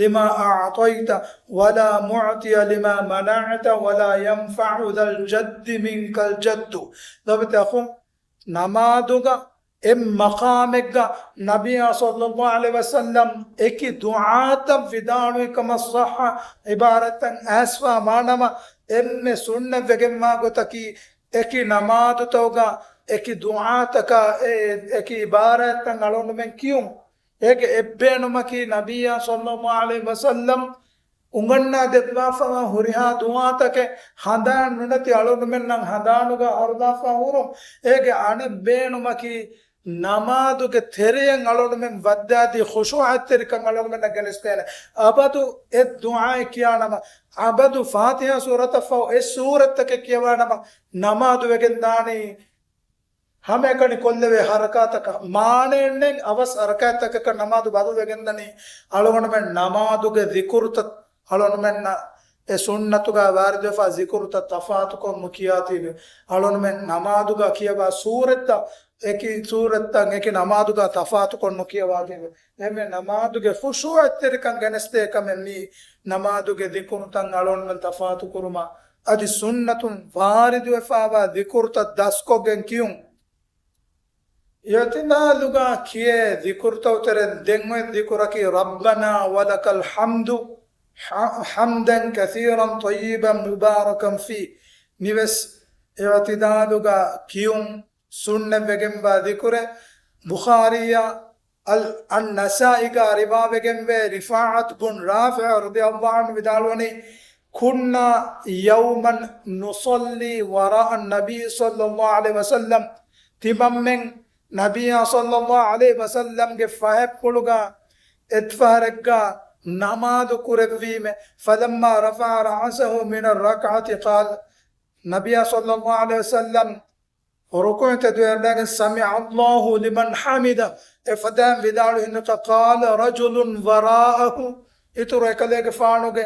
لما أعطيت، ولا معطي لما منعت، ولا ينفع ذا الجد منك الجد." ލޯބިވެތި އަޚުން، ނަމާދުގަ އެއް މަޤާމެއްގަ ނަބިއްޔާ ޞައްލައްލާހު ޢަލައިހި ވަސައްލަމް އެކި ދުޢާތައް ވިދާޅުވި ކަމަށް ޞައްޙަ ޢިބާރާތްތައް އައިސްފަވާ ނަމަ، އެންމެ ސުންނަތްވެގެންވާ ގޮތަކީ އެކި ނަމާދުތަކުގަ އެކި ދުޢާތަކާ އެ އެކި ޢިބާރާތްތައް އަޅުގަނޑުމެން ކިޔުން. އޭގެ އެއްބޭނުމަކީ ނަބިއްޔާ ޞައްލައްލާހު ޢަލައިހި ވަސައްލަމް އުނގަންނާ ދެއްވާފަވާ ހުރިހާ ދުޢާތަކެއް ހަނދާން ނުނެތި އަޅުގަނޑުމެންނަށް ހަނދާނުގަ އަރުދާފަ ހުރުން. އޭގެ އަނެއް ބޭނުމަކީ ނަމާދުގެ ތެރެއަށް އަޅުގަނޑުމެން ވައްދާދީ ޚުޝޫޢަތްތެރިކަން އަޅުގަނޑުމެންނަށް ގެނެސްދޭނެ. އަބަދު އެ ދުޢާއެއް ކިޔާނަމަ، އަބަދު ފާތިޙާ ސޫރަތަށްފަހު އެ ސޫރަތްތަކެއް ކިޔަވާނަމަ، ނަމާދު ވެގެންދާނީ ހަމައެކަނި ކޮށްލެވޭ ޙަރަކާތަކަށް މާނައެއް ނެތް، އަވަސް ޙަރަކާތްތަކަކަށް ނަމާދު ބަދަލުވެގެންދަނީ. އަޅުގަނޑުމެން ނަމާދުގެ ޛިކުރުތައް އަޅުގަނޑުމެންނަށް އެ ސުންނަތުގަ ވާރިދުވެފަ ޛިކުރުތައް ތަފާތުކޮށް ނުކިޔާތީވެ. އަޅުގަނޑުމެން ނަމާދުގަ ކިޔަވާ ސޫރަތްތައް އެކި ސޫރަތްތައް އެކި ނަމާދުގަ ތަފާތުކޮށް ނުކިޔަވާތީވެ. އެހެންވެ ނަމާދުގެ ޚުޝޫޢަތްތެރިކަން ގެނެސްދޭ ކަމެއް މީ ނަމާދުގެ ޛިކުރުތައް އަޅުގަނޑުމެން ތަފާތުކުރުމަށް. އަދި ސުންނަތުން ވާރިދުވެފަވާ ޛިކުރުތައް ދަސްކޮށްގެން ކިޔުން. އިޢުތިދާލުގަ ކިޔޭ ޛިކުރުތައް ތެރެއިން ދެން އޮތް ޛިކުރަކީ، "ربنا ولك الحمد، ح-، حمدا كثيرا طيبا مباركا فيه." މިވެސް އިޢުތިދާލުގަ ކިޔުން ސުންނަތްވެގެންވާ ޛިކުރެއް. ބުޚާރީއާ އަލް، އައްނަސާއީގަ ރިވާވެގެންވޭ، ރިފާޢަތު ބުން ރާފިޢު ރަޟިޔަﷲ ޢަންހު ވިދާޅުވަނީ، "كنا يوما نصلي وراء النبي صلى الله عليه وسلم." ތިމަންމެން ނަބިއްޔާ ޞައްލައްލާހު ޢަލައިހި ވަސައްލަމްގެ ފަހަތްޕުޅުގަ އެއްފަހަރެއްގަ ނަމާދު ކުރެއްވީމެ، "فلما رفع رأسه من الركعة قال." ނަބިއްޔާ ޞައްލައްލާހު ޢަލައިހި ވަސައްލަމް ރުކޫޢަށް ތެދުވެވަޑައިގެން، "سمع الله لمن حمده" އެފަދައިން ވިދާޅު ހިނދު، "قال رجل وراءه" އިތުރު އެކަލޭގެފާނުގެ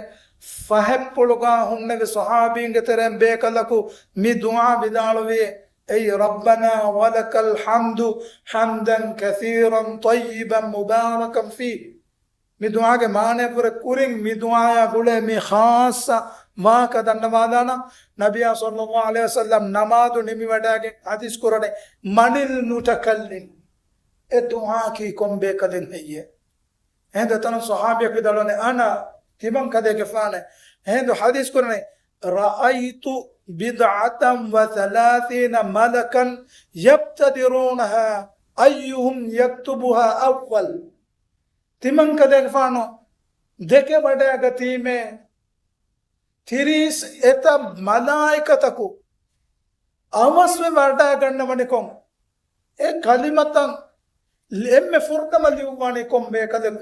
ފަހަތްޕުޅުގަ ހުންނެވި ޞަޙާބީންގެ ތެރެއިން ބޭކަލަކު މި ދުޢާ ވިދާޅުވި، އެއީ، "ربنا ولك الحمد حمدا كثيرا طيبا مباركا فيه." މި ދުޢާގެ މާނައަށްވުރެ ކުރިން މި ދުޢާއާ ގުޅޭ މި ޚާއްޞަ ވާހަކަ ދަންނަވާލާނަން. ނަބިއްޔާ ޞައްލައްލާހު ޢަލައިހި ވަސައްލަމް ނަމާދު ނިމިވަޑައިގެން ޙަދީޘް ކުރަނީ، "من المتكلم؟" އެ ދުޢާއަކީ ކޮން ބޭކަލެއް ހެއްޔޭ؟ އެހިނދު އެތަނުން ޞަޙާބީއަކު ވިދާޅުވަނީ، "أنا." ތިމަން ކަލޭގެފާނޭ. އެހިނދު ޙަދީޘް ކުރަނީ، "رأيت بضعة وثلاثين ملكا يبتدرونها أيهم يكتبها أول." ތިމަން ކަލޭގެފާނު ދެކެ ވަޑައިގަތީމޭ ތިރީސް އެތައް މަލާއިކަތަކު އަވަސްވެ ވަޑައިގަންނަވަނިކޮށް، އެ ކަލިމަތައް އެންމެ ފުރަތަމަ ލިޔުއްވާނީ ކޮން ބޭކަލެއް،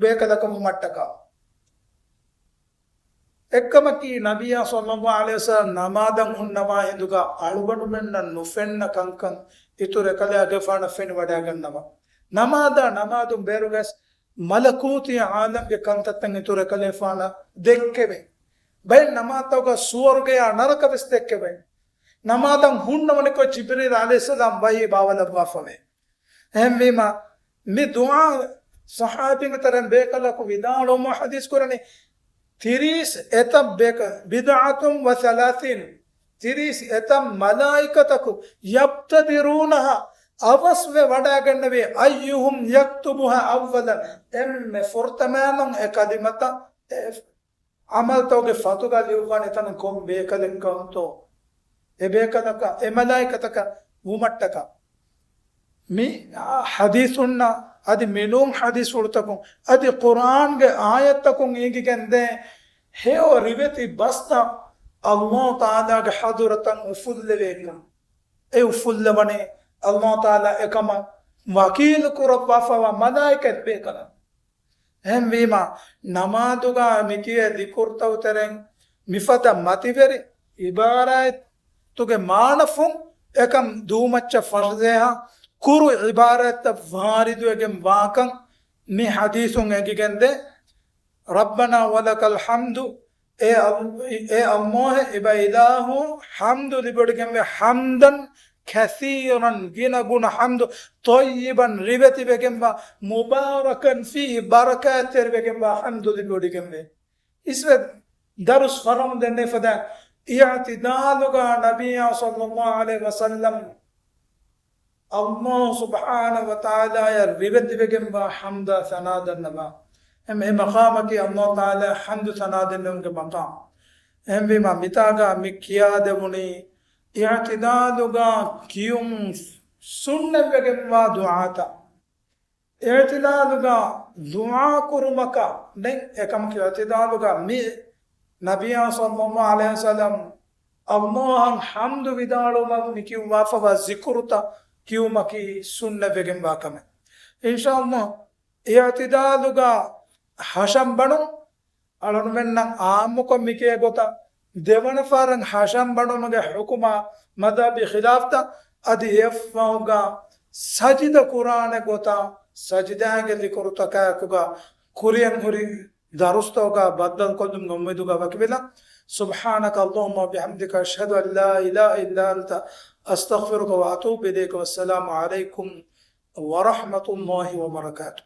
ބޭކަލަކު ވުމަށްޓަކާ. އެއްކަމަކީ، ނަބިއްޔާ ޞައްލައްލާހު ޢަލައިހި ވަސައްލަމް ނަމާދަށް ހުންނަވާ ހިނދުގަ އަޅުގަނޑުމެންނަށް ނުފެންނަ ކަންކަން އިތުރު އެކަލާގެފާނަށް ފެނިވަޑައިގަންނަވާ. ނަމާދާ ނަމާދުން ބޭރުގަސް މަލަކޫތީ ޢާލަމްގެ ކަންތައްތައް އިތުރު އެކަލޭފާނަށް ދެއްކެވޭ. ބައެއް ނަމާދުތަކުގަ ސުވަރުގެޔާ ނަރަކަ ވެސް ދެއްކެވޭ. ނަމާދަށް ހުންނަވަނިކޮށް ޖިބްރީލް ޢަލައިހިއްސަލާމް ވަޙީ ބާވަލައްވާފަވޭ. އެހެންވީމަ، މި ދުޢާ ޞަޙާބީންގެ ތެރެއިން ބޭކަލަކު ވިދާޅުވުމުން ޙަދީޘް ކުރަނީ، ތިރީސް އެތައް ބޭކަ، ބިޟްޢަތުން ވަ ޘަލާޘީން، ތިރީސް އެތައް މަލާއިކަތަކު، ޔަބްތަދިރޫނަހާ، އަވަސްވެ ވަޑައިގަންނެވި، އައްޔުހުމް ޔަކްތުބުހާ އައްވަލަން، އެންމެ ފުރަތަމައިން އެ ކަލިމަތައް އެ ޢަމަލުތަކުގެ ފަތުގަ ލިޔުއްވާނެ ތަން ކޮން ބޭކަލެއް ކަންތޯ؟ އެ ބޭކަލަކަށް، އެ މަލާއިކަތަކަށް ވުމަށްޓަކާ. މި ޙަދީޘުންނަށް އަދި މިނޫން ޙަދީޘްފުޅުތަކުން އަދި ޤުރްއާންގެ އާޔަތްތަކުން އެނގިގެން ދޭ ހެޔޮ ރިވެތި ބަސްތައް ﷲ ތަޢާލާގެ ޙަޟްރަތަށް އުފުއްލެވޭކަން. އެ އުފުއްލަވަނީ ﷲ ތަޢާލާ އެކަމަށް ވަކީލު ކުރައްވާފައިވާ މަލާއިކަތް ބޭކަލަށް. އެހެންވީމާ، ނަމާދުގަ މިކިޔޭ ޛިކުރުތައް ތެރެއިން މިފަދަ މަތިވެރި ޢިބާރާތުގެ މާނަފުން އެކަން ދޫމައްޗަށް ފަސޭހަ ކުރު ޢިބާރާތްތައް ވާރިދުވެގެން ވާކަން މި ޙަދީޘުން އެނގިގެންދޭ. ربنا ولك الحمد، އޭ އަލް-، އޭ ﷲ، އެބަ އިލާހު، ޙަމްދު ލިބިވޮޑިގެންވޭ، حمدا كثيرا، ގިނަ ގުނަ ޙަމްދު، طيبا، ރިވެތިވެގެންވާ، مباركا فيه، ބަރަކާތްތެރިވެގެންވާ ޙަމްދު ލިބިވޮޑިގެންވޭ. އިސްވެ ދަރުސް ފަރަމުން ދެންނެވި ފަދަ އިޢުތިދާލުގަ ނަބިއްޔާ ޞައްލައްލާހު ޢަލައިހި ވަސައްލަމް ﷲ ސުބްޙާނަހު ވަތަޢާލާއަށް ރިވެތިވެގެންވާ ޙަމްދާ ޘަނާ ދަންނަވާ. އެ މަޤާމަކީ ﷲ ތަޢާލާ ޙަމްދު ޘަނާ ދެންނެވުމުގެ މަޤާމް. އެހެންވީމާ، މިތާގަ މި ކިޔާދެވުނީ އިޢުތިދާލުގަ ކިޔުން ސުންނަތްވެގެންވާ ދުޢާތައް. އިޢުތިދާލުގަ ދުޢާ ކުރުމަކަށް ނެތް އެކަމަކު އިޢުތިދާލުގަ މި ނަބިއްޔާ ޞައްލައްލާހު ޢަލައިހި ވަސައްލަމް ﷲ އަށް ޙަމްދު ވިދާޅުވުމަށް މި ކިޔުއްވާފައިވާ ޒިކުރުތައް ކިޔުމަކީ ސުންނަތްވެގެންވާ ކަމެއް. އިންޝާﷲ، އިޢުތިދާލުގަ ހަށަންބަނުން އަޅުގަނޑުމެންނަށް ޢާއްމުކޮށް މިކިޔޭ ގޮތަށް ދެވަނަ ފަހަރަށް ހަށަންބަނުމުގެ ޙުކުމާ މަޛްހަބީ ޚިލާފްތައް އަދި އެއަށްފަހުގަ ސަޖިދަ ކުރާނެ ގޮތަށް ސަޖިދާގެ ޒިކުރުތަކާއެކުގަ ކުރިއަށް ހުރި ދަރުސްތަކުގަ ބައްދަލުކޮށްލުމުގެ އުއްމީދުގަ ވަކިވެލަން. سبحانك اللهم وبحمدك، أشهد أن لا إله إلا أنت، أستغفرك وأتوب إليك. والسلام عليكم ورحمة الله وبركاته.